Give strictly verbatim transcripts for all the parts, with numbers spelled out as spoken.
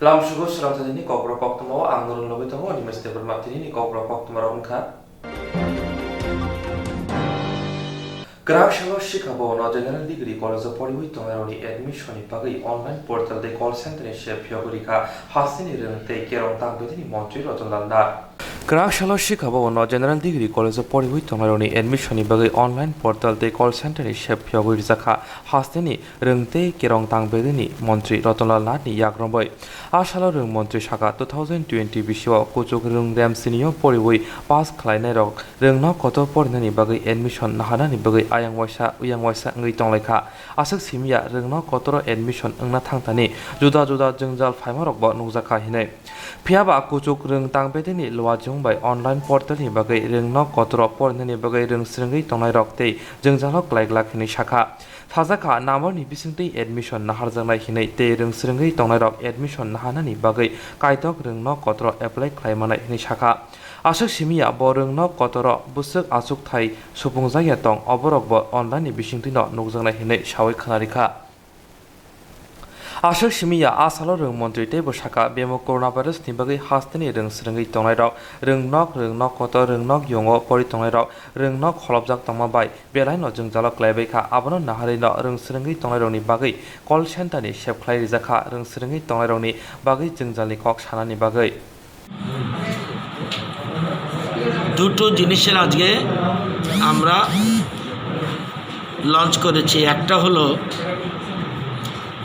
Lamsugo swrangsa nini kokborok koktwmao ang norok lobwi tongo, Animesh Debbarma. Tinini kokborok koktwmarok wngkha: Kwrak salo sikha bhabono General Degree College o poriwi tongnairokni admission ni bagwi online portal tei call center ni sep phiyogwi rikha hasteni rwng tei kerong tang bedini montri Ratan Lal Nath. Kwrak salo sikha bhabono General Degree College o poriwi tongnairokni admission ni bagwi online portal tei call center ni sep phiyogwi rijakha hasteni rwng tei kerong tang bedini montri Ratan Lal Nath ni yak romwi. A salo rwng montri saka, two thousand twenty bisio kuchuk rwng rem sini o poriwi pass khlainairok rwngno kotor porinani bagwi admission naharnani bagwi ayang waisa uyang waisa wngwi tonglaikha. Aswk simiya rwngno kotoro admission wngna thangthani juda juda jwngjal phaimarokbo nukjakha hinwi. Phiyaba kuchuk rwng tang bedini luachung bai online portal ni bagwi rwngno kotoro porinani bagwi rwng swrwngwi tongnairok tei jwngjalo klai glak hinwi sakha. Sajakha, number ni bisingtwi admission naharjaknai hinwi tei rwng swrwngwi tongnairok admission naharnani bagwi kaitok rwngno kotoro apply khlai manai hinwi sakha. Aswk simiya bo rwngno kotoro bwswk achukthai supungjakya tong, oborokbo online ni bisingtwino nukjaknai hinwi sawi khwnarikha. Aswk simiya a salo rwng montri teibo sakha, bemo coronavirus ni bagwi hasteni rwng swrwngwi tongnairok, rwng nok, rwng nok kotor, rwng nok yongo pori tongnairok, rwng nok kholopjak tongma bai belaino jwngjalo klaibaikha. Abono naharwino rwng swrwngwi tongnairokni bagwi call center ni sep khlai rijakha, rwng swrwngwi tongnairokni bagwi jwngjalni kok sanani bagwi. দুটো জিনিসের আজকে আমরা লঞ্চ করেছি। একটা হলো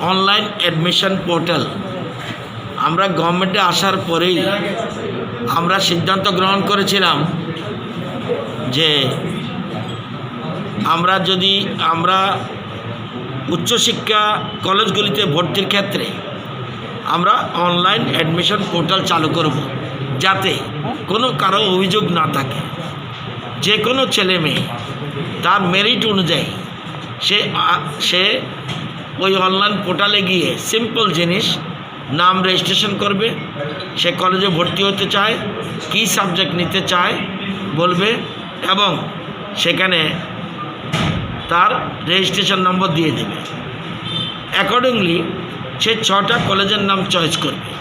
online admission portal. আমরা গভর্নমেন্টে আসার পরেই আমরা সিদ্ধান্ত গ্রহণ করেছিলাম যে আমরা যদি, আমরা উচ্চশিক্ষা কলেজগুলিতে ভর্তির ক্ষেত্রে আমরা অনলাইন অ্যাডমিশন পোর্টাল চালু করব, যাতে কোনো কারো অভিযোগ না থাকে। যে কোনো ছেলে মেয়ে তার মেরিট অনুযায়ী সে, আ, সে ওই অনলাইন পোর্টালে গিয়ে সিম্পল জিনিস, নাম রেজিস্ট্রেশন করবে, সে কলেজে ভর্তি হতে চায়, কী সাবজেক্ট নিতে চায় বলবে, এবং সেখানে তার রেজিস্ট্রেশন নম্বর দিয়ে দেবে। অ্যাকর্ডিংলি সে ছটা কলেজের নাম চয়েস করবে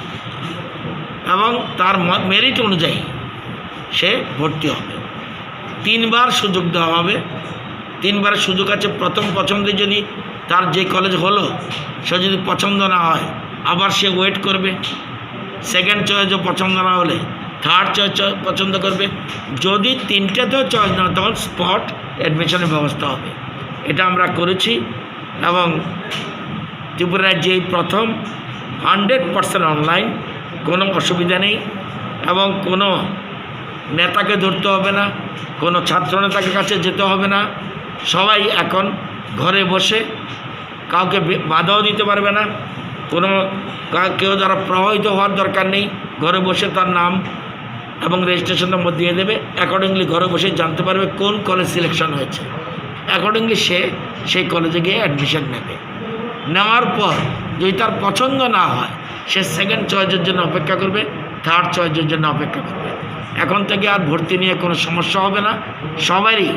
এবং তার ম-, মেরিট অনুযায়ী সে ভর্তি হবে। তিনবার সুযোগ দেওয়া হবে। তিনবারের সুযোগ আছে। প্রথম পছন্দে যদি তার যে কলেজ হলো, সে যদি পছন্দ না হয়, আবার সে ওয়েট করবে। সেকেন্ড চয়েসও পছন্দ না হলে থার্ড চয়েস পছন্দ করবে। যদি তিনটাতেও চয়েস না হয়, তখন স্পট অ্যাডমিশনের ব্যবস্থা হবে। এটা আমরা করেছি এবং ত্রিপুরা রাজ্যে এই প্রথম হান্ড্রেড পার্সেন্ট অনলাইন, কোনো অসুবিধা নেই এবং কোনো নেতাকে ধরতে হবে না, কোনো ছাত্র নেতাকে কাছে যেতে হবে না। সবাই এখন ঘরে বসে, কাউকে বে-, বাধাও দিতে পারবে না, কোনো কা-, কেউ দ্বারা প্রভাবিত হওয়ার দরকার নেই। ঘরে বসে তার নাম এবং রেজিস্ট্রেশন নম্বর দিয়ে দেবে। অ্যাকর্ডিংলি ঘরে বসে জানতে পারবে কোন কলেজ সিলেকশন হয়েছে। অ্যাকর্ডিংলি সে সেই কলেজে গিয়ে অ্যাডমিশন নেবে। নেওয়ার পর যদি তার পছন্দ না হয়, সে সেকেন্ড চয়েসের জন্য অপেক্ষা করবে, থার্ড চয়েসের জন্য অপেক্ষা করবে। এখন থেকে আর ভর্তি নিয়ে কোনো সমস্যা হবে না, সবারই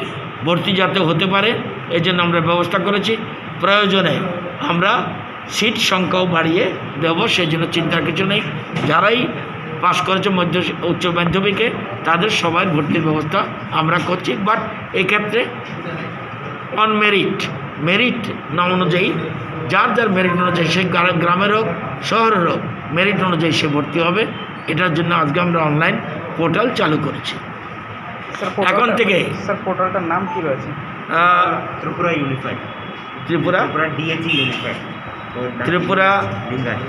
ভর্তি যাতে হতে পারে, এই জন্য আমরা ব্যবস্থা করেছি। প্রয়োজনে আমরা সিট সংখ্যাও বাড়িয়ে দেবো, সেই জন্য চিন্তার কিছু নেই। যারাই পাস করেছে মধ্য, উচ্চ মাধ্যমিকে, তাদের সবার ভর্তির ব্যবস্থা আমরা করছি। বাট এক্ষেত্রে অন মেরিট, মেরিট না অনুযায়ী, যার যার মেরিট অনুযায়ী, সে গ্রা-, গ্রামের হোক, শহরের হোক, মেরিট অনুযায়ী সে ভর্তি হবে। এটার জন্য আজকে আমরা অনলাইন পোর্টাল চালু করেছি। স্যার, এখন পোর্টালটা, থেকে স্যার, পোর্টালটার নাম কি রয়েছে? আহ, ত্রিপুরা ইউনিফাইড। ত্রিপুরা? ত্রিপুরা ডিএইচই ইউনিফাইড। वो नाम त्रिपुरा लिंगा है।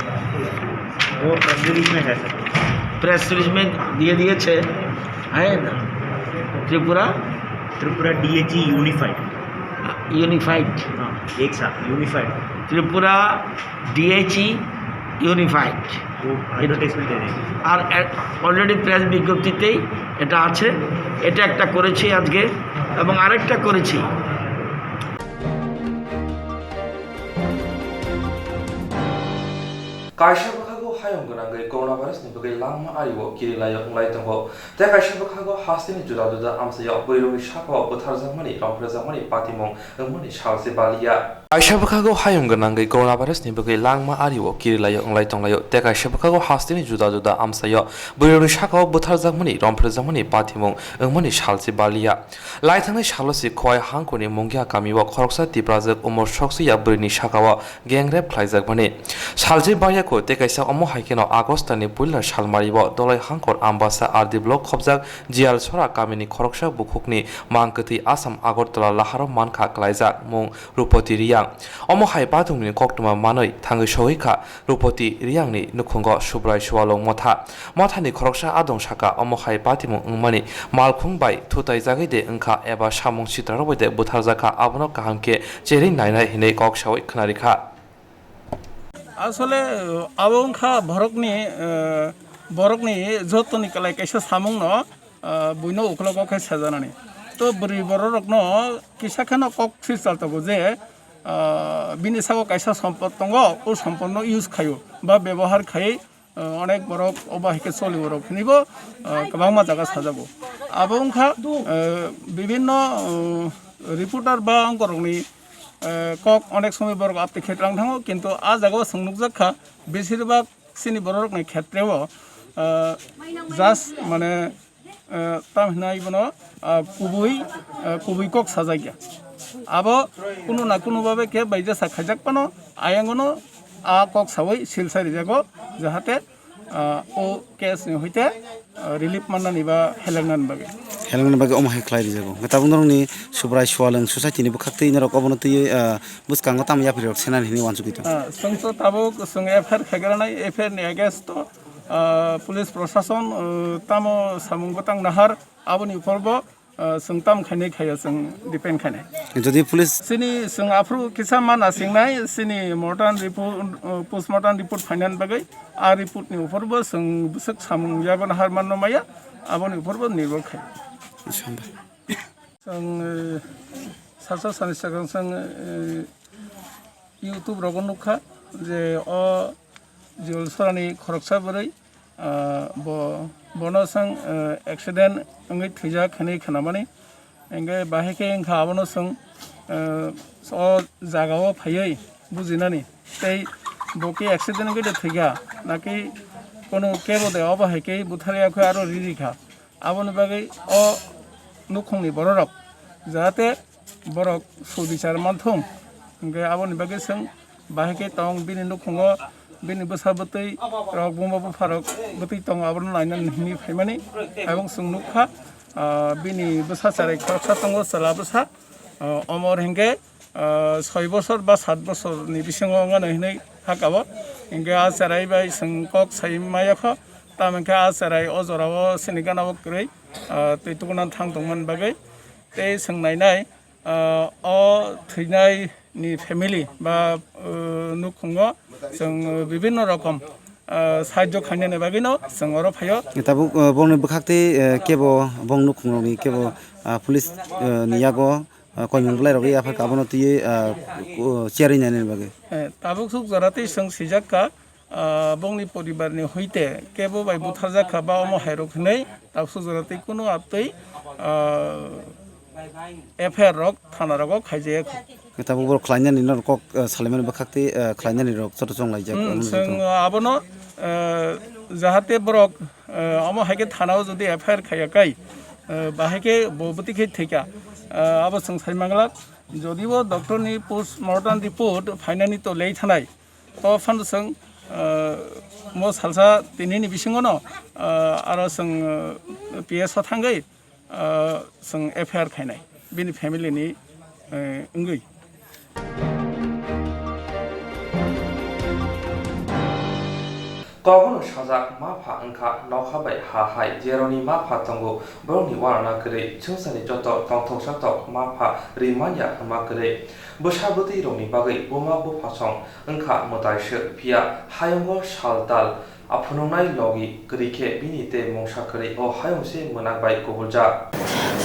वो प्रेस रिलीज में है, सर। प्रेस रिलीज में দিয়ে দিয়েছে, है ना? त्रिपुरा? त्रिपुरा डीएचई यूनिफाइड। यूनिफाइड। हाँ, एक साथ, यूनिफाइड। त्रिपुरा डीएचई यूनिफाइड। वो এটা, অ্যাডভার্টাইজমেন্ট দিয়ে দেয়। আর অ্যা-, অলরেডি প্রেস বিজ্ঞপ্তিতেই এটা আছে। এটা একটা করেছি আজকে এবং আরেকটা করেছি। Kaisa bwkhago Hayung gwnangwi coronavirus ni bagwi langma ario kirilaio wnglai tongo. Tei kaisa bwkhago hasteni juda juda amchaio bwrwirokni sakao bwtharjakmani, romphrejakmani patimung wngmani salse baliya. Kaisa bwkhago hayung gwnangwi coronavirus ni bagwi langma ario kirilaio wnglai tonglaio. Tei kaisa bwkhago hasteni juda juda amchaio bwrwirokni sakao bwtharjakmani, romphrejakmani patimung wngmani salse baliya. Laithangnai salo si Khowai hangkoni Mungia kamio khoroksa Tiprajwk umor soksiya bwrwini sakao gang rape khlaijakmani salse baliya kho. Tei kaisa omo hai kheno August ni puila salmario Dolai hangkor Ambasa R D block khobjak Jial Sora kamini khoroksa bukhukni mang kwtwi Assam Agartala laharo mankha klaijak mung Rupoti Riyang. Omo hai patungni koktwma manwi thangwi sogwi kha Rupoti Riyangni nukhungo Subrai Sualung motha. Mothani khoroksa adong saka omo hai patimung wngmani malkhung bai thutaijagwi de wngkha eba samung sitrarok bai de butharjakha, abono kaham khe cherwi nainai hinwi kok sawi khwnarikha. Asole, abo wngkha borokni, eh, borokni jotoni kwlai kaisa samungno, eh, buino uklogo khe sejanani. To bwrwi bororokno kisa kheno kok sirchal tongo je, ah, bini sago kaisa sompot tongo, o sompotno use khaio ba bebohar khaiwi, ah, onek borok obo hai khe choli borok hinwibo, ah, kwbangma jaga sajago. Abo wngkha, ah, bibinno, ah, reporter ba ongkorokni, ah, kok onek somoi borok aptwi khe tlang thango, kintu a jagao chwng nukjak kha, besirbak chini bororokni khetreo, ah, just mane, ah, tam hinai bono, ah, kubui, ah, kubui kok sajakya. Abo kunu na kunu babe khe baijasa khaijak phano, ayangono a kok sawi silsa rijago, jahate, ah, o case ni hoite, ah, relief mannani ba helengnani bagwi. Helengnani bagwi omo hai khlai rijago. Hwnkhe tabuk norokni Subrai Sualung society ni bwkhaktwi norok obono twiwi, ah, bwskango tamo yapri rok senani hinwi uansugwi tongo. Ah, chwng to tabuk chwng F I R khaigranai, F I R ni against to, ah, police prosason, ah, tamo samung bwtang nahar, aboni uphorbo, ah, chwng tam khainai khaiya chwng depend khainai. Jodi police Chini chwng aphuru kisa ma nasingnai, chini mortem report, ah, postmortem report phainani bagwi, a report ni uphorbo chwng bwswk samung yago nahar manno maya, aboni uphorbo nirbhor khai. Acha, hambai. Chwng, eh, salsa sani swkang chwng, eh, YouTube rogo nukha je o Jiol Sorani khoroksa bwrwi, ah, bo, bono chwng, eh, accident wngwi thwijak hinwi khnamani. Hingke bahai khe wngkha abono chwng, eh, o jagao phaiwi bujinani. Tei bo khe accident wngwi de thwikha, naki kono kebo de obo hai khe butharya khe aro riri kha. Aboni bagwi o nukhungni bororok jahate borok subichar manthung, hingke aboni bagwi chwng bahai khe tong bini nukhungo bini bwsa bwtwi rok, buma bupharok bwtwi tongo, abono naina hinwi phaimani. Aboni chwng nukha, ah, bini bwsa cherai khoroksa tongo, chwla bwsa, ah, omor hingke, ah, soi bosor ba sat bosor ni bisingo wngmano hinwi hakabo. Hingke a cherai bai chwng kok sai maya kho, tamo hingke a cherai o jorao chini gana o kwrwi, ah, twi tukuna thang tongmani bagwi. Tei chwng nainai, ah, o thwinai ni family ba, ah, nukhungo chwng bibinno rokom, ah, sahajyo khainani bagwino chwng oro phaio. Tabuk, ah, bongni bwkhaktwi, eh, kebo bong nukhungrokni kebo, ah, police, eh, ni yago ah, koimung bwlairok ya pha abono twiwi, ah, ku-, chair wi nainani bagwi. Eh, tabuk suk jora tei chwng sijak kha, ah, bongni poribar ni hoite kebo bai butharjak kha ba omo hairok hinwi tabuk suk jora tei kunu aptwi, ah, F I R rok thana rogo khaijaya kho. Tabuk borok khlainani norok kok, ah, salaimani bwkhak tei, ah, khlainani rok joto chonglaijak. Hmm, omo chwng, joto. Ah, abono, ah, jahate borok, ah, omo hai khe thana o jodi F I R khaiya kai, ah, bahai khe bo bwtwi khe thwikha, ah, abo chwng sai manglak. Jodi bo doctor ni post mortem report phainani to lei thanai, to phano chwng, ah, mo salsa tini ni bisingo no, ah, aro chwng, ah, P S o thangwi, ah, chwng F I R khainai bini family ni, eh, wngwi. Kokbono sajak ma pha wngkha nokha bai ha hai, jerokni ma pha tongo borokni uanana kwrwi, chwngsani joto tongthoksa tok ma pha ri manya hwnma kwrwi. Bwsa bwtwi rokni bagwi buma buphasong wngkha mwtai swk, phiya hayungo sal tal aphunuknai logi kwrwi khe bini tei mungsa kwrwi o hayung se mwnak bai kubuljak.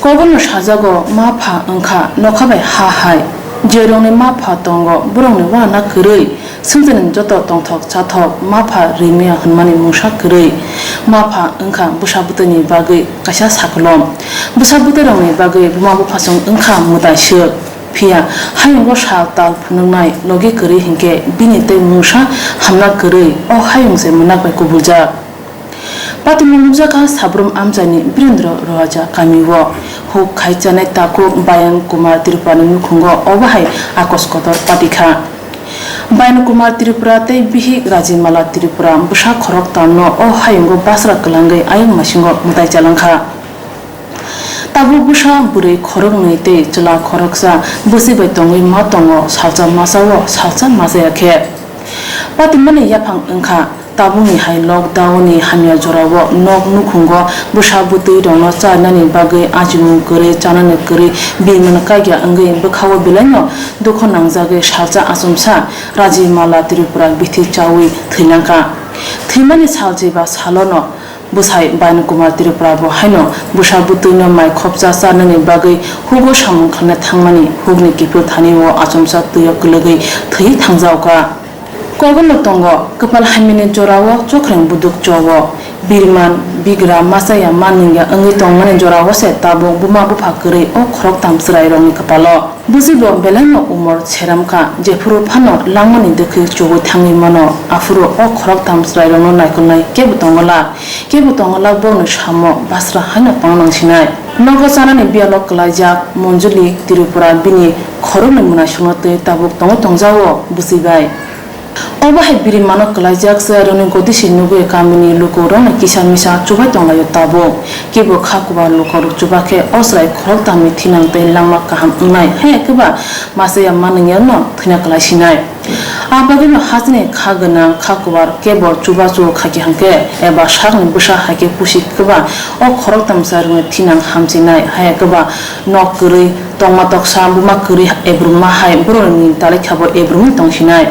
Kokbono sajago ma pha wngkha nokha bai ha hai, jerokni ma pha tongo borokni uanana kwrwi, Swngcharni joto tongthok chathok mapha rimaya hwnmani mungsa kwrwi. Mapha wngkha bwsa bwtwini bagwi kaisa sakolom. Bwsa bwtwirokni bagwi buma buphasong wngkha mwtai swk. Phiya hayungo sal tal phunuknai logi kwrwi hinkhe bini tei mungsa hamna kwrwi o hayung se mwnak bai kubuljak. Patimo nukjakha Sabrum amchaini Birendra Roaja kamio. Huk khai chanai takhuk Bayan Kumar Tripurani nukhungo obo hai akos kotor patikha. Bayan Kumar Tripura tei bihik Rajimala Tripura bwsa khoroktamno o hayungo basra kwlangwi ayang masingo mwtai chalangkha. Tabuk bwsa bwrwi khoroknwi tei chwla khoroksa bwswi bai tongwi ma tongo, salsa masa o salsa masa ya khe. Patimani yaphang wngkha, tabukni hai lockdown ni hamya jorao nok nukhungo bwsa bwtwi rokno charnani bagwi achimung kwrwi chanani kwrwi birmano kaikya wngwi bwkhao belaino dukho nangjagwi salsa achomsa Rajimala Tripura bithi chaui thwilangkha. Thwimani salchi ba salono Bwsai Bayan Kumar Tripura bo haino bwsa bwtwino mai khopsa charnani bagwi hugo samung khlaina thangmani hukni kiphil thani o achomsa twi o kwlwgwi thwi thangjaokha. Kogono tongo kwpal hamyani jorao chokreng buduk cho o birman bigra machaya manwngya wngwi tongmani jorao se tabuk buma bupha kwrwi o khoroktham chwrairokni kwpalo. Bwswibo belaino umor seramkha, jephuru phano langmani dwkhwi chugwi thangwi mano, aphuru o khoroktham chwrairokno naikolnai kebo tongola, kebo tongola bokni samo basra haino tongna nangsinai. Nogo chanani biyalo kwlaijak Monjuli Tripura bini khoroknwi mwnaisukno twi tabuk tongwi tongjago bwswi bai. Obo hai birimano kwlaijak chwrairokni gotisi nugwi kamini lukurokno kisa misa chubai tonglaio tabuk. Kebo kha kubar lukurok chuba khe o chwrai khoroktamni thinang tei langma kaham wngnai, hai khe ba machaya manwiyano thwina kwlaisinai. A bagwino hasteni kha gwnang kha kubar kebo chubachu khaki hwnkhe eba sakni bwsa hai khe pusi khe ba o khoroktam chwrairokni thinang hamchinai, hai khe ba nok kwrwi tongma toksa buma kwrwi ebrumma hai borokni talai khabo ebrumwi tongsinai.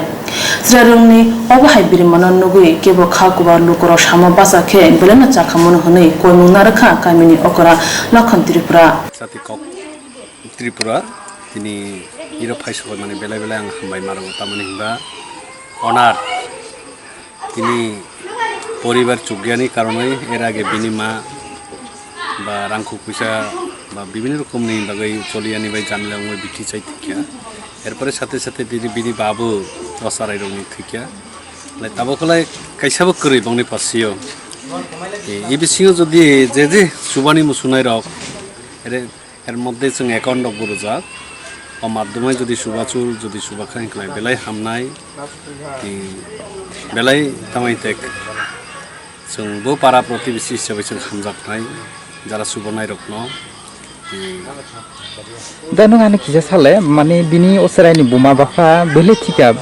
Chwrairokni obo hai birimano nugwi kebo kha kubar lukurok samo bacha khe belaino chakhamano hwnwi koimung narwkha kamini okra Lakhon Tripura. Jati kok Tripura tini iro phai sokoi mani belai belai ang hambai maro tamani hinba onar tini poribar chukgani karonoi er age bini ma ba rangkhuk puisa ba bibini rokomni bagwi choliyani bai jamila wngwi bithi chai thikya. Erpore sate sate bini, bini babu o chwrairokni thikya. Lai tabuk lai kaisabo kwrwi bongni pasio. E, e bisingo jodi je je chubani musunairok, ere, er moddhe chwng account rokbo rwjak. O madhyomai jodi chubachu, jodi chubakha hinklai belai hamnai. E, belai tamai tek. Chwng bo para protibesi hisabai chwng hamjaknai jara subonairokno. Da nwng ano kisa sale, mane bini o chwraini buma bapha bele thika?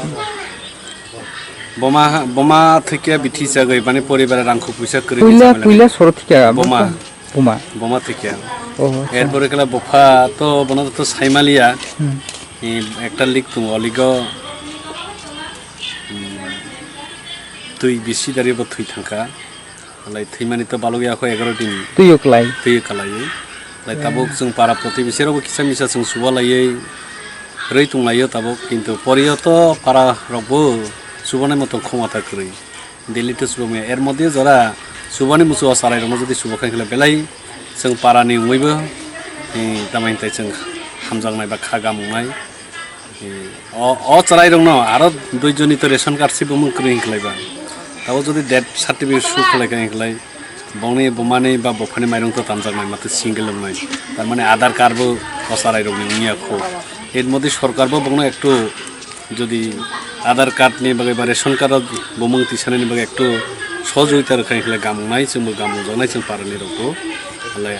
Buma, buma thikya bithi chagwi, mane poribare rangkho puisa kwrwi puila, puila soro thikya, buma. Buma. Buma thikya. Oh, acha. Erpore kala bupha to bono to saimaliya. Hmm. Ekta lik tung oligo. Hmm. Twi bisi dari bo thwi thangka. Lai thwimani to balok ya kho egaroh din. Twiyo kwlai. Twiyo kwlaiwi. Lai tabuk chwng para protibesi rokbo kisa misa chwng subalaiwi rwi tonglaio tabuk, kintu poriyo to para rokbo subanai moto khomata kwrwi. Delhi to subamya. Er moddhe jora subani muchungo chwrairokno jodi subakha hinkhla belai chwng parani wngwibo, eh, tamani tai chwng hamjaknai ba kha gamungnai. O, o chwrairokno aro dui joni to ration card se bumung kwrwi hinklai ba. Tabo jodi death certificate su khlai kha hinklai, bongni bumani ba buphani mairung to tanjaknai, matwi single wngnai. Tar mane Aadhaar card bo o chwrairokni wngya kho. Er moddhe sorkar bo bongno ektu jodi Aadhaar card ni bagwi ba ration card o bumung tisanani bagwi ektu sohojogita rwkha hinklai gamungnai, chwngbo gamungjoknai chwng parani rokbo. Hwnlai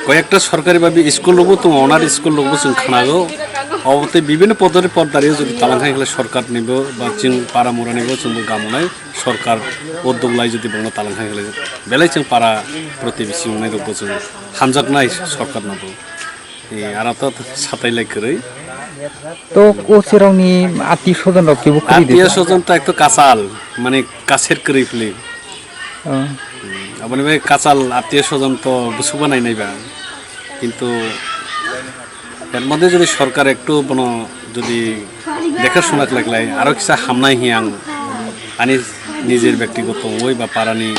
Koyekta sorkari babi school rokbo tongo, onar school rokbo chwng khnago. Obo tei bibinno podori podari jodi talangkha hinkhla sorkar nibo ba chwng para mura nibo chwngbo gamunai sorkar uddog lai jodi bongno talangkha hinkhla belai chwng para protibesi wngnai rokbo chwng hamjaknai sorkar nobo. E, ara to satai lai kwrwi. To o cherokni atwi sojon rok kibo kwrwi de? Atwiyo sojon to ekto kachal, mane kaser kwrwi phili. Oh. Hmm, aboni bai kachal atwiyo sojon to bwswkbo nai nai ba. Kintu er moddhe jodi sorkar ektu bono Jodi dekhashona khlai khlai aro kisa hamnai hi ang ani nijer bektigoto wngwi ba parani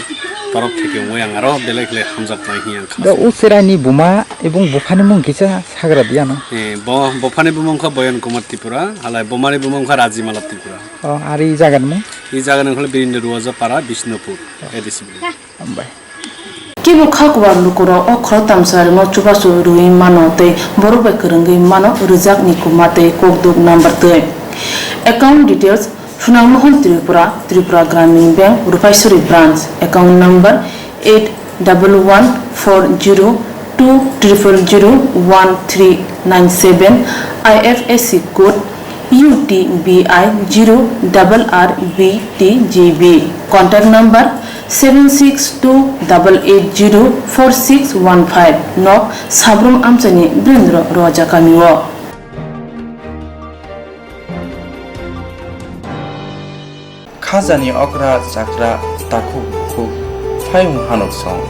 torok theke wngwi ang aro belai khlai hamjaknai hi ang kha. Da o cheraini buma ebong buphani mung kisa sagra diano. Eh, bo, buphani buma wngkha Boyan Kumar Tripura, halai bumani buma wngkha Rajimala Tripura. O, ari jagani mung? I jagani wngkha Birindra Ruwaja Para, Bishnupur, A D C village. Hambai. Kebo kha kubar lukurok o khoroktham swrwngno chubachu rwui mano tei borok bai kwrwngwi mano rwjakni kuma tei kokduk number twi. Account details: Sunang Mohon Tripura, Tripura Gramin Bank, Rupaisuri Branch, account number eight double one four zero two triple zero one three nine seven, I F S C code U T B I zero double R B T G B, contact number seven six two double eight zero four six one five. Nok Sabrum amchaini Birindra Roja kamio. Khajani okra chakra takhuk bukhuk phaiung hanok song.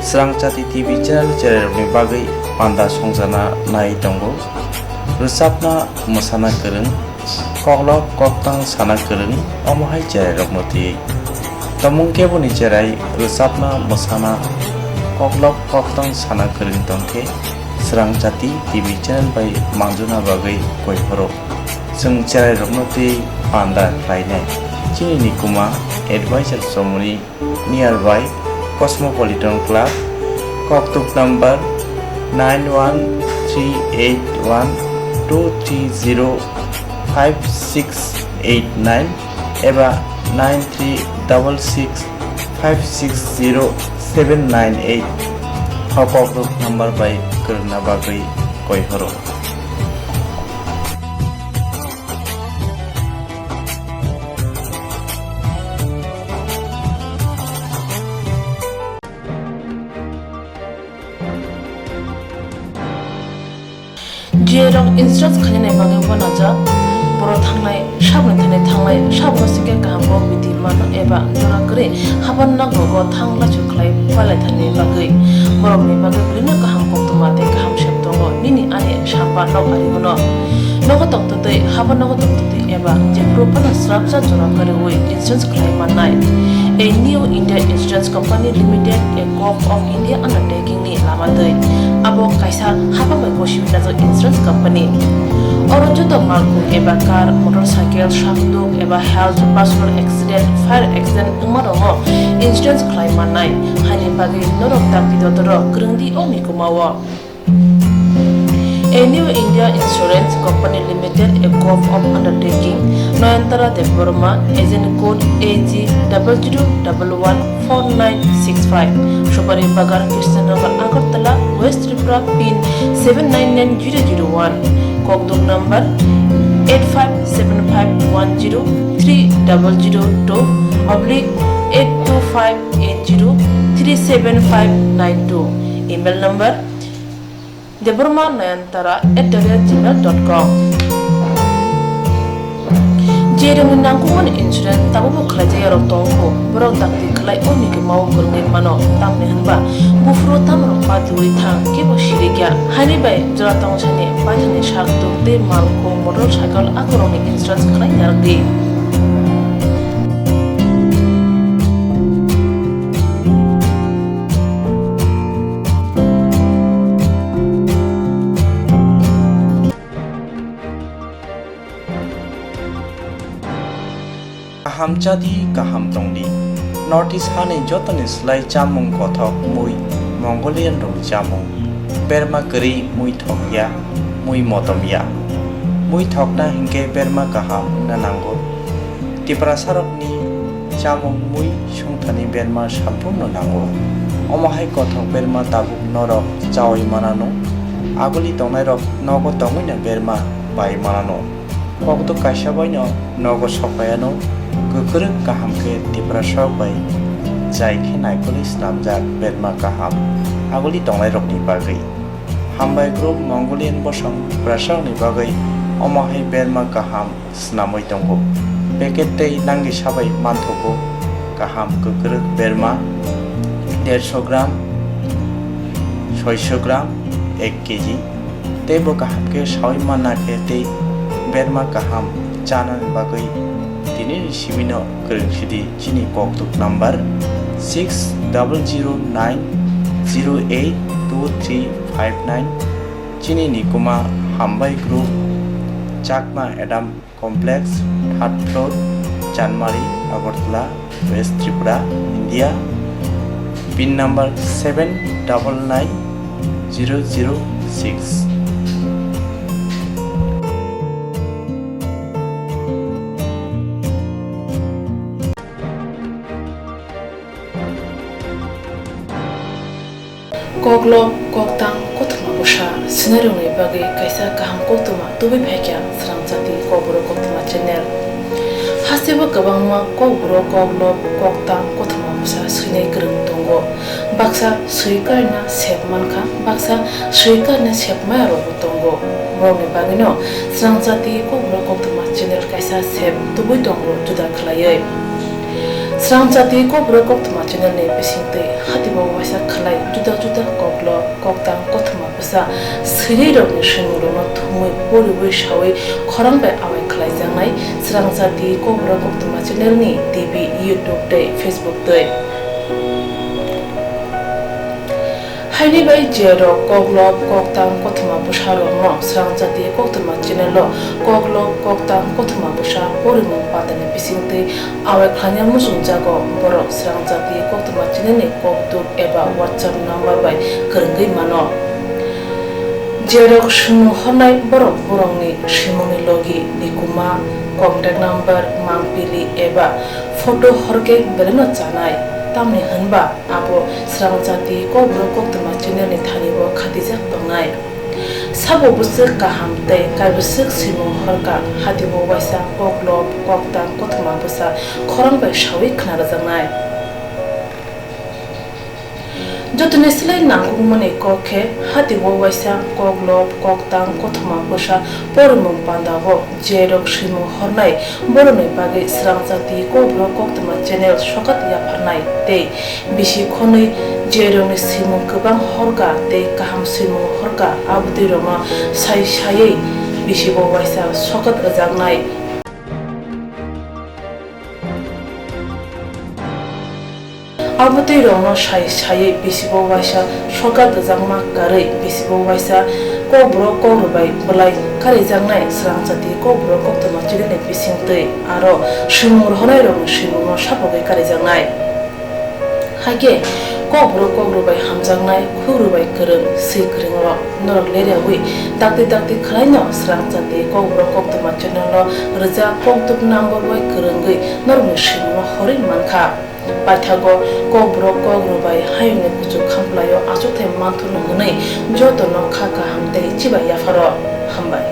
Srang Chati T V channel cherairokni bagwi panda songjana nai tongo. Rwchapna mwsana kwrwng, koklop koktang sana kwrwng, omo hai cherairokno twi. Tomung keboni cherai rwchapna mwsana koklop koktang sana kwrwng tongkhe Srang Chati T V channel bai manjuna bagwi koi phoro. Chwng cherairokno twi panda khlainai. Chini nikuma advisor chomoni nearby Cosmopolitan Club, koktuk number nine one three eight one two three zero five six eight nine eba nine three double six five six zero seven nine eight. O koktuk number bai kwrwngna bagwi koi horo. Jerok insurance khainani bagwi uanajak, borok thangnai sabni thani thangnai sabno sikhe kaham kok bidi mano eba jora kwrwi haban nogo thang lachu khlai palaithani bagwi. Borokni bagwi belino kaham koktwma tei kaham sep tongo. Nini ani samba nok ari hwno. Nogo tongtwtwi, habo nogo tongtwtwi eba jephuru phano srapsa jora kwrwi insurance khlai mannai. A New India Insurance Company Limited, a Gov of India undertaking ni lama twi. Abo kaisa hapang bai gosiwi najak insurance company. Oro joto malkhung eba car, motorcycle, sakduk eba health, personal accident, fire accident wngma rokno insurance khlai mannai. Haini bagwi norok dakti dodoro kwrwngdi o mikuma o. A New India Insurance Company Limited, a Gov of Undertaking, Nayantara Debbarma, agent code A G double zero double one four nine six five, Supari Bagar, Krishnanagar, Agartala, West Tripura, pin seven nine nine zero zero one, kokduk number eight five seven five one zero three double zero two oblique eight two five eight zero three seven five nine two, email number Debbarma Nayantara at the rate gmail dot com. Jerokni nangkukmani insurance tabukbo khlaijak yarok tongkho, borok dakti khlai o mikima o kwrwngwi mano, tamni hwnba buphuru tamrok patiwi thang kebo sirikya. Haini bai jora tongthani paithani sak tuk tei malkhung motorcycle akorokni insurance khlai narwkdi. Kaham chadi, kaham tongdi. North East hani jotoni slai chamung kothok mui Mongolian rokni chamung. Berma kwrwi mui thokya, mui motomya. Mui thokna hinkhe berma kaham wngna nango. Tiprasarokni chamung mui sungthani berma samphurno nango. Omo hai kothok berma tabuk norok chaui manano. Aguli tongnairok nogo tongwino berma bai manano. Kokduk kaisa baino nogo sokpaiano kwkrwk kaham khe Tiprasarok bai jai khe naikolwi snamjak berma kaham aguli tongnairokni bagwi. Hambai group Mongolian bosong Tiprasarokni bagwi omo hai berma kaham snamwi tongo. Packet tei nangni sabai manthogo kaham kwkrwk berma dersho gram, soisho gram, ek kg. Tei bo kaham khe saui manna khe tei Berma kaham chanani bagwi tinini simino kwrwng sidi chini kokthuk number six double zero nine zero eight two three five nine. Chini Nikuma Hambai Group, Chakma Adam Complex, third floor, Chanmari, Agartala, West Tripura, India. Pin number seven double nine zero zero six. Koklob, koktang, kothoma bwsa swinairokni bagwi kaisa kaham koktwma tubui phaikha Srangchati Kokborok Koktwma channel. Hasteo kwbangma Kokborok, koklob, koktang, kothoma bwsa swinai kwrwng tongo. Baksa swi karina sep mankha, baksa swi karina sep maya rokbo tongo. Borokni bagwino Srangchati Kokborok Koktwma channel kaisa sep tubui tongo juda khwlaiwi. Srangchati Kokborok Koktwma channel ni bisingtwi hatibo waisa khwlai juda juda koklob, koktang, kothoma bwsa swinai rokni swimungrokno thumwi poriwi sawi khorang bai awai khwlaijaknai Srangchati Kokborok Koktwma channel ni T V, YouTube tei Facebook twi. Haini bai je rok koklob, koktang, kothoma bwsa rokno Srangchati Koktwma channel o koklob, koktang, kothoma bwsa porimung pandani bisingtwi awai khlaina muchungjago, borok Srangchati Koktwma channel ni kokduk eba WhatsApp number bai kwrwngwi mano. Je rok swimung hornai borok borokni swimungni logi, nikuma, contact number, mangpili eba photo horkhe belaino chanai, tamni hwnba abo Srangchati Kokborok Koktwma channel ni thani o khatijak tongnai. Sabo bwswk kaham tei kaibwswk swimung horka, hatibo waisa koklob, koktang, kothoma bwsa khorang bai sawi khna rwjaknai. Jotoni slai nangkukmani kok khe, hatibo waisa koklob, koktang, kothoma bwsa porimung pandao je rok swimung hornai borokni bagwi Srangchati Kokborok Koktwma channel sokat yapharnai tei bisi khonwi je rokni swimung kwbang horka tei kaham swimung horka, abotwi rokno sai saiwi bisibo waisa sokat rwjaknai. Abotwi rokno sai saiwi bisibo waisa sokat rwjakma karwi bisibo waisa Kokborok Kokrwbai bwlai karijaknai Srangchati Kokborok Koktwma channel ni bisingtwi aro swimung rohornai rokni swimungno sapogwi karijaknai. Hakhe Kokborok Kokrwbai hamjaknai, khukrwbai kwrwng, swi kwrwng rok norok leriawi dakti dakti khwlaino Srangchati Kokborok Koktwma channel o rwjak kokduk number bai kwrwngwi norokni swimungno horwi mankha. Paithago Kokborok Kokrwbai hayungni kuchuk khamplaio achukthai manthurno hwnwi jotono kha kaham tei chibai yapharo. Hambai.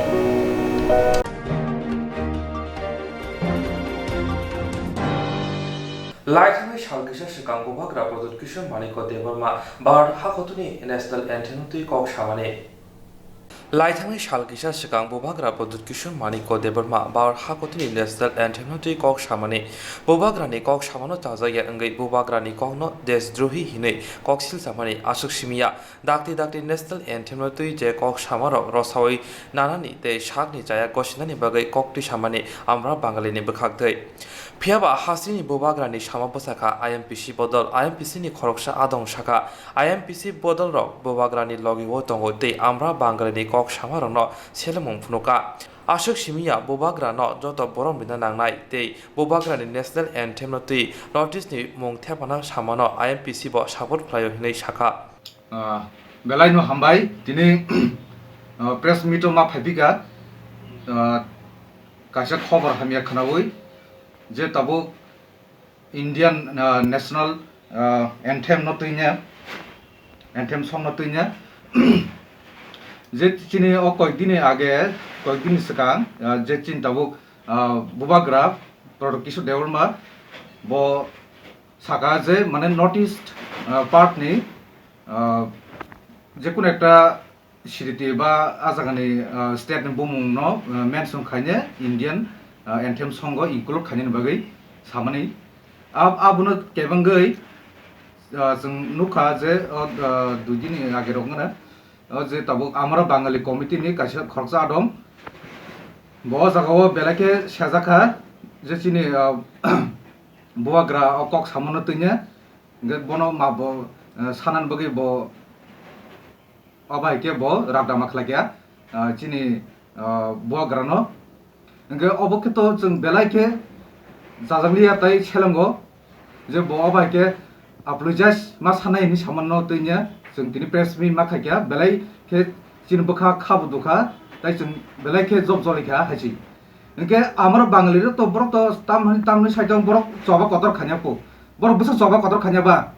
Laithangwi sal kisa swkang Bubagra Pradyut Kishore Manikya Debbarma Bharat hakotorni National Anthem no twi kok samani. Laithangwi sal kisa swkang Bubagra Pradyut Kishore Manikya Debbarma Bharat hakotorni National Anthem no twi kok samani. Bubagrani kok samano chajakya wngwi Bubagrani kokno deshdrohi hinwi kok silchamani aswk simiya. Dakti dakti National Anthem no twi je kok samarok rosawi nanani tei sakni chaya gosinani bagwi kok twi samani amra Bangalini bwkhak twi. Phiyaba hasteni Bubagrani sama bwsakha I M P C bodol, I M P C ni khoroksa adong sakha, I M P C bodolrok Bubagrani logi o tongo tei amra Bangalini kok samarokno selemung phunukha. Aswk simiya Bubagrano joto borom rina nangnai tei Bubagrani National Anthem no twi North East ni mung thepana samano I M P C bo support khlaio hinwi sakha. Ah, belaino hambai, tini, ah, press meet o ma phaipika, ah, kaisa khobor hamya khwnawi je tabuk Indian, ah, National, ah, Anthem no twinya, Anthem song no twinya. Je chini o koikdini age, koikdini swkang, ah, je chini tabuk, ah, Bubagra Pradyut Kishore Debbarma bo saka je mane North East, ah, part ni, ah, jekunu ekta city ba a jagani, ah, state ni bumung no, ah, mention khaine Indian, ah, anthem song o include khainani bagwi samani. Ab-, abono kebengwi, ah, chwng nukha je o, ah, dui dini age rok wngkha na, o je tabuk Amara Bangali committee ni kaisa khoroksa adong. Bo o jaga o belai khe sejak kha je chini, ah, bubagra o kok samano twinya, hingke bono ma bo, ah, sanani bagwi bo o bai khe bo ragdama khlai kha, ah, chini, ah, bubagra no. Hingke obo khe to chwng belai khe jajakliya tai selongo. Je bo o bai khe apologize ma sanai hinwi samanno twinya chwng tini press meet ma khaikha, belai khe chini bwkha kha bo dukha, tai chwng belai khe job joli kha hai se. Hingke amaro Bangali rok to borok to tam, tamni side o borok choba kotor khanya po, borok bwsa choba kotor khanya ba,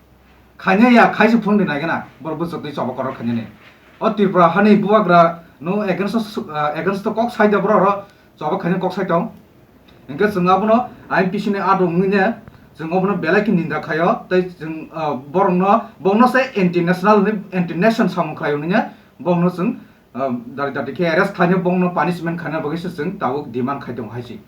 khanya ya khai se phone di nai gana, borok bwsa twi choba kotor khanya ni. O Tripura hani bubagra no against o, ah, against o kok sai da borok ro choba khanya kok sai tong. Hingke chwng abono I M P C ni adong wngwi ne chwng obono belai khe ninda khaio, tei chwng, ah, borokno, bongno se anti national ni, anti nation samung khlaio wngwi ne bongno chwng, ah, dari dari khe arrest khlainai, bongno punishment khlaina bagwi se chwng tabuk demand khai tongo hai se.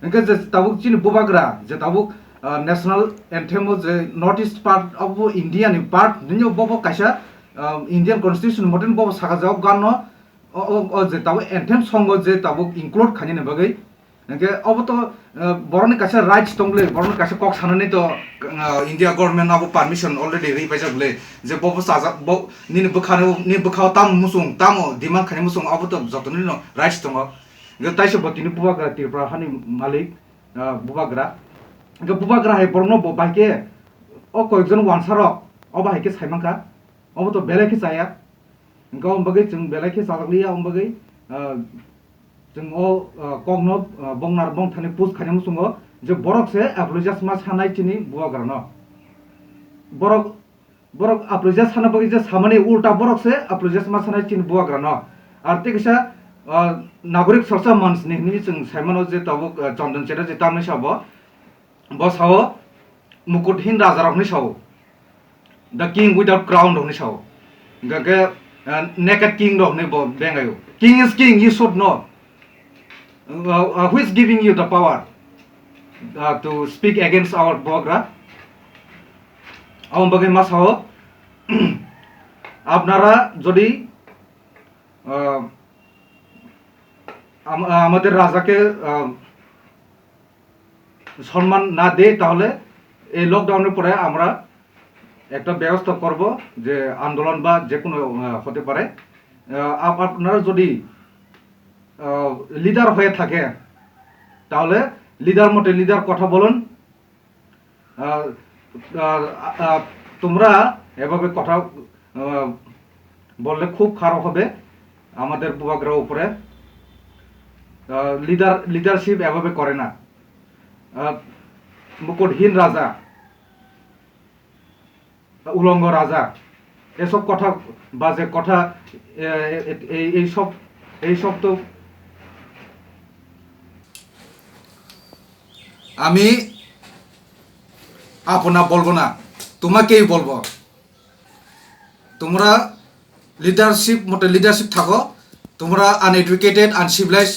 Hingke je tabuk chini bubagra je tabuk, ah, national anthem o je North East part of India ni part nini bo bo kaisa, ah, Indian constitution moten bo bo saka jawab gan no o, o, o je tabuk anthem song o je tabuk include khainani bagwi. Hingke obo to, eh, borokni kaisa rights tong le, borokni kaisa kok sanani to, eh, India government abo permission already ri paijak le, je bo bo chajak, bo nini bwkhano, ni bwkhao tamo muchung, tamo demand khaini muchung, abo to jotonino rights tongo. Hingke taisa bo tini bubagra Tripura hani malik, eh, bubagra. Hingke bubagra hai borokno bo bai khe o koyekjon wansarok obo hai khe saimankha, obo to belai khe chaya. Hingke omo bagwi chwng belai khe chajakliya, omo bagwi, ah, chwng o, ah, kokno, ah, bongnar bongthani push khaina muchungo je borok se apologize ma sanai chini bubagrano. Borok, borok apologize sana bagwi je samani ulta borok se apologize ma sanai chini bubagrano. Ar tei kisa, ah, Nagorik Chorcha Manch ni hinwi chwng saimano je tabuk, ah, Chandan Chatterjee tamni sabo. Bo sao, Mukuthin raja rok hinwi sao, the king without crown rok hinwi sao, hingkha khe, uh, naked king rok hinwi bo bengaio. King is king, you should know. Uh, uh, who is giving you the power, uh, to speak against our bubagra? Abo bagwi ma sao, আপনারা যদি, uh, আম-, আমাদের রাজাকে, uh, সম্মান না দেয়, তাহলে এই লকডাউনের পরে আমরা একটা ব্যবস্থা করব, যে আন্দোলন বা যে কোনো, আহ, হতে পারে। আহ, আপ-, আপনারা যদি, আহ, লিডার হয়ে থাকে, তাহলে লিডার মতে লিডার কথা বলুন। আহ, আহ, আহ, তোমরা এভাবে কথা, আহ, বললে খুব খারাপ হবে আমাদের বুবাগ্রার উপরে। আহ, লিডার, লিডারশিপ এভাবে করে না। আহ, মুকুটহীন রাজা, উলঙ্গ রাজা, এসব কথা, বাজে কথা, এ, এ, এই, এই সব, এই সব তো আমি আপনা বলবো না, তোমাকেই বলবো। তোমরা লিডারশিপ মতে লিডারশিপ থাকো, তোমরা আনএডুকেটেড, আনসিভিলাইজ,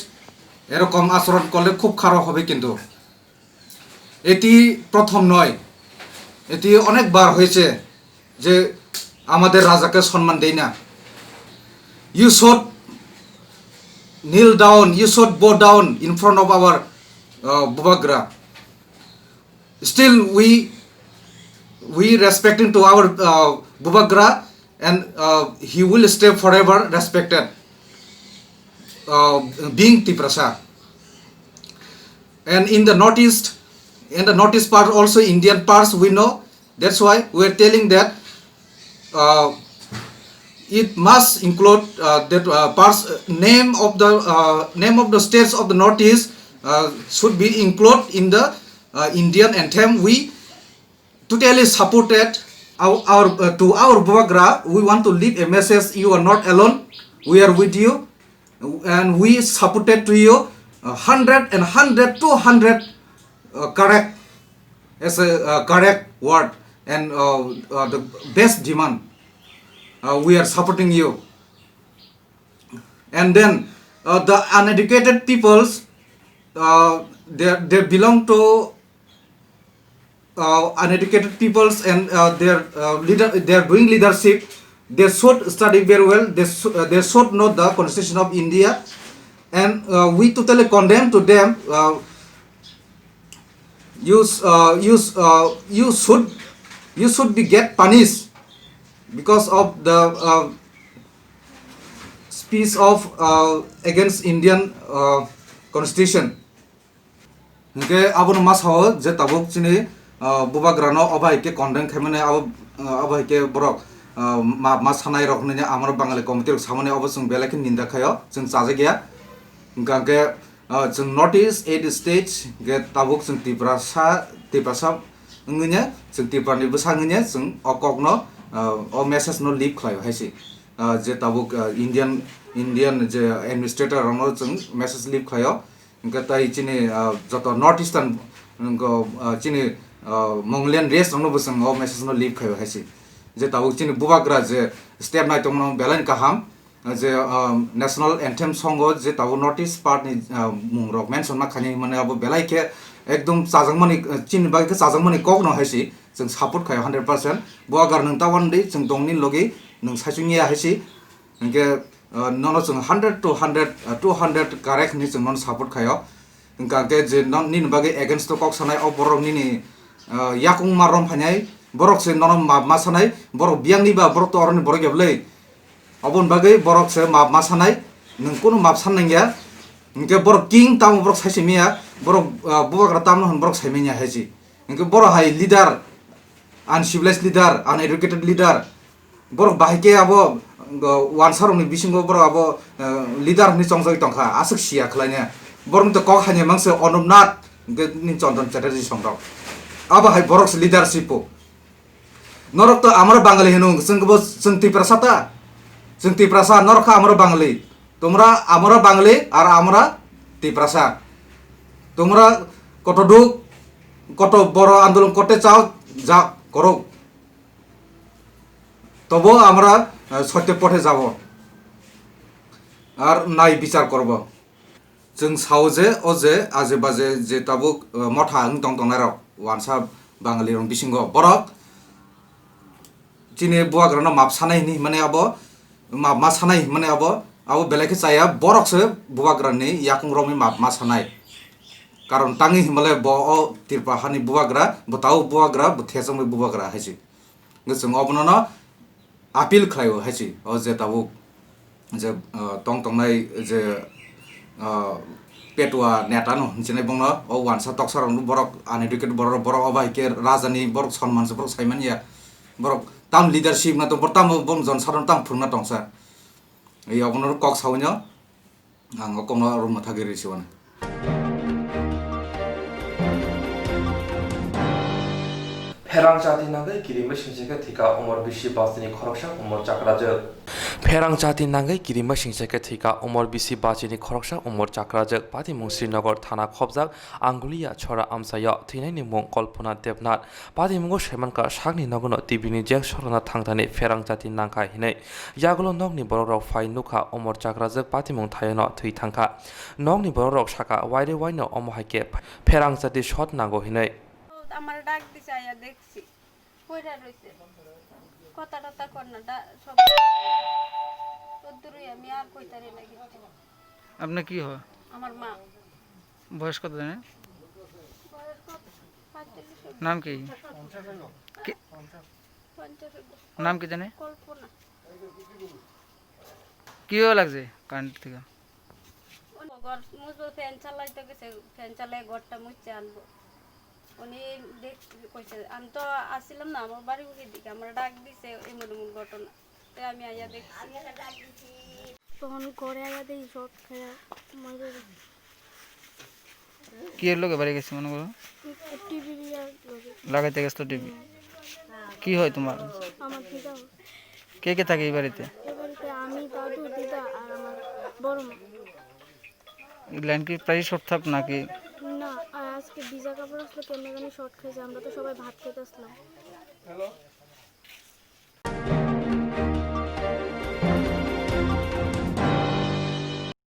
এরকম আচরণ করলে খুব খারাপ হবে কিন্তু। এটি প্রথম নয়, এটি অনেকবার হয়েছে যে আমাদের রাজাকে সম্মান দেই না। You should kneel down, you should bow down in front of our, uh, Bubagra. Still, we, we respecting to our, uh, Bubagra, and, uh, he will stay forever respected, uh, being Tiprasa. And in the Northeast, in the Northeast part also, Indian parts, we know. That's why we are telling that, uh, it must include, uh, that, uh, parts, uh, name of the, uh, name of the states of the Northeast, uh, should be included in the, uh, Indian anthem. We totally supported our, our, uh, to our Bubagra. We want to leave a message: you are not alone. We are with you, and we supported to you, uh, hundred and hundred, two hundred, uh, correct, as a, uh, correct word, and, uh, uh, the best demand. Uh, we are supporting you. And then, uh, the uneducated peoples, uh, they, they belong to, uh, uneducated peoples, and, uh, their, uh, leader, they are doing leadership. They should study very well. They, sh- uh, they should know the constitution of India. And uh, we totally condemn to them. Uh, you s- uh, you s- uh, you should you should be get punished because of the uh, speech of uh, against Indian uh, constitution. Hingke abono ma sao je tabuk chini ah, bubagrano obo hai khe condemn khaimani abo ah, obo hai khe borok ah, ma ma sanai rok hinwi amoro Bangali committee rok samani obo chwng belai khe ninda khaio, chwng chajak ya. Hingka khe ah, chwng North East eight state khe tabuk chwng Tiprasa Tiprasa wngwi ne chwng Tripura ni bwsa wngwi ne chwng o kok no ah, o message no leave khlaio hai se. Ah, je tabuk ah, Indian Indian je administrator rok no chwng message leave khlaio. Hingke tai chini ah, joto North Eastern go- ah, chini ah, Mongolian race rokno bo chwng o message no leave khaio hai se. Je tabuk chini bubagra je step nai tongmano belai kaham, je ah, national anthem song o je tabuk North East part ni ah, mung rok mention ma khaini mane abo belai khe ekdom chajakmani ah, chini bagwi khe chajakmani kok no hai se chwng support khaio hundred percent. Bubagra nwng ta wan di chwng tongni logi nwng saichung ya hai se. Hingke ah, nono chwng hundred to hundred ah, two hundred correct hinwi chwng nono support khaio. Hingka khe je non nini bagwi against o kok sanai o borok nini ah, yakung ma rom phainai borok se nono map ma sanai borok biyang ni ba borok to oroni borok ya bwlai. Oboni bagwi borok se map ma sanai nwng kunu map san nangya. Hingke borok king tamo borok sai simi ya borok ah, bubagra tamo hwn borok sai manya hai se. Hingke borok hai leader uncivilized leader uneducated leader. Borok bahai khe abo wansa rokni bisingo borok abo leader hinwi chongjagwi tongkha aswk siya khlaina. Borokni to kok hanya mangse Onubnath hwnkhe nini Chondon Chatterjee songrok. Abo hai borok se leadership o. Norok to amoro Bangali hino chwng bo chwng Tiprasa ta. Chwng Tiprasa norok kha amoro Bangali. Tumra amoro Bangali ar amora Tiprasa. Tumra koto duk koto boro andolon korte chao ja korok. Tobo amra eh, sotyo pothe jabo. Ar nai bichar korbo. Chwng sao je o je aje baje je tabuk eh, motha wng tong tongnairok wansa Bangali rok bisingo borok chini bubagrano map sanai hinwi himani abo map ma sanai himani abo abo belai khe chaya borok se bubagrani yakung romwi map ma sanai. Karon tangwi himale bo o Tripura hani bubagra bo tao bubagra bo thesongwi bubagra hai se. Hwnkhe chwng obono no appeal khlaio hai se o je tabuk je ah, tong tongnai je ah, petua neta no hinwi sinai bongno o wansa toksa rok borok uneducated borok borok obo hai khe raja ni borok sonman se borok sai manya borok tam leadership na tong borok tam bong jon saron tam phurna tongsa. Ei obono kok sawi no. Ang o kokno rwngma thagwi rw siwano. Pherang chati nangwi kirimwi singsekhe thika umor bisi bachini khoroksa umor chakrajwk. Pherang chati nangwi kirimwi singsekhe thika umor bisi bachini khoroksa umor chakrajwk. Patimung Srinagar thana khobjak Anguliya chora amchaio thwinaini mung Kalpana Debnath. Patimungo saimankha sakni nogono T V ni jek sorana thangthani pherang chati nangkha hinwi. Yagulo nokni borokrok phai nukha umor chakrajwk patimung thaiono thwi thangkha. Nokni borokrok sakha waire waino omo hai khe pherang chati sot nango hinwi. আমার ডাক দিছে, আইয়া দেখছি। পড়ে রইছে। কথা টথা কর না, ডা-, সব কদ্দুরই আমি আর কইতারি না কিছু। আপনার কি হয়? আমার মা। বয়স কত জানেন? বয়স কত? পঁয়তাল্লিশ হবে। নাম কি? কি? পঞ্চাশ হবে। নাম কি জানে? কল্পনা। কিভাবে লাগছে কারেন্ট থেকে? ঘর মুছবো, ফ্যান চালাইতে গেছে, ফ্যান চালিয়ে ঘরটা মুছে আনবো। উনি দেখ-, কইছে, আমি তো আসছিলাম না, আমার বাড়ি উঠে দিকে আমার ডাক দিছে, এমন এমন ঘটনা। তাই আমি আইয়া দেখছি। তখন ঘরে আইয়া দেখি শর্ট খেয়ে মরে গেছে। কি এর লগে বাড়ি গেছে মনে করো? টিভি ইয়ার লগে। লাগাইতে গেছিল টিভি। কি হয় তোমার? আমার দিদা হয়। কে কে থাকে এই বাড়িতে? এই বাড়িতে আমি, দাদু, দিদা আর আমার বড় মা। এই লাইন কি প্রায় শর্ট থাক নাকি? না, আর আজকে ভিজা কাপড় আসলো, কেমনে জানি শর্ট খেয়েছে, আমরা তো সবাই ভাত খেতে আসলাম।